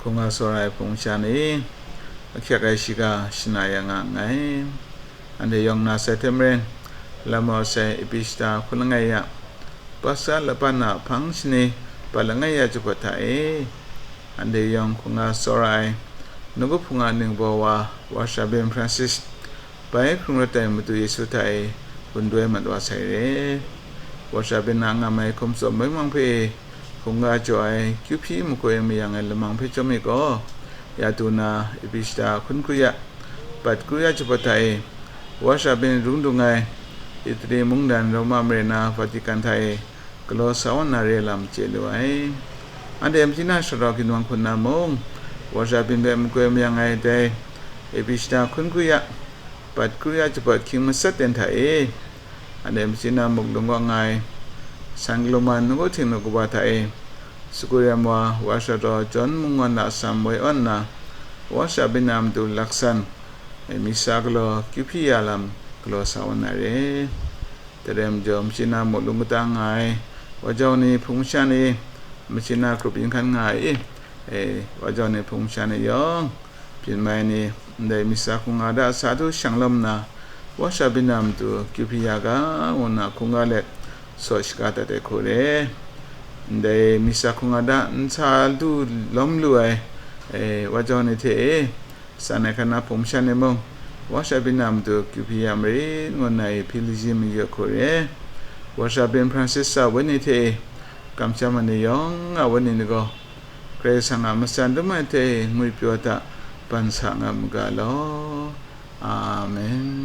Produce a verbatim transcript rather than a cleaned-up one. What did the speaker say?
Hkungga tsawra ai hpung masha ni, ahkyek ai shiga shana ya nga nngai. Anhte yawng na sai hte maren, lam maw sai Epishta hkun langai ya, Paska laban a hpang shani pat langai ya jahpawt hta e, anhte yawng hkungga tsawra ai, nawku hpung a ningbaw wa, Washa Bin Francis, bai hkrung rawt ai Madu Yesu hta e gun doi mat wa sai re. Washa Bin a ngam ai hkum tsawm baimang hpe hkungga jaw ai kyu hpyi makoi mayang ai lamang hpe chyawm mi gaw, ya du na Epishta hkun kru ya, pat kru ya jahpawt hta e, Washa Bin rung dung ai Itali mungdan Roma mare na Vatican hta e galaw sa wan na re lam chye lu ai. Anhte machyi na shara ginwang hku nna mung, Washa Bin hpe makoi mayang ai dai Epishta hkun kru ya, pat kru ya jahpawt hkying matsat ten hta e, anhte machyi na muk lung kaw nga ai San Kaloman nawku htingnu kaba hta e, Sikuram wa Washa daw John mungwan a atsam woi awn nna, Washa Bin a matu laksan, e, misa galaw kyu hpyi ya lam galaw sa wan na re. Dai rai majaw, machyi na muk lung kata nga ai wa jau ni, hpung masha ni, machyi na grup yin hkan nga ai, e, wa jau ni, hpung masha ni yawng, byin mai ni, ndai misa hkungga hta sa du shang lawm nna, Washa Bin a matu kyu hpyi ya ga, ngu nna hkungga let saw shaga dat ai hku re. Ndai misa hkungga hta n sa du lawm lu ai, e, wa jau ni hte e, san ai hkan na hpung masha ni mung, Washa Bin a matu kyu hpyi ya marit, ngu nna e hpyi lajyi mayu ai hku re. Washa Bin Francis a wenyi hte e kamsham ai ni yawng a wenyi ni gaw, Karai Kasang a matsan dum ai hte e ngwipyaw hta ban sa nga mu ga law. Amen.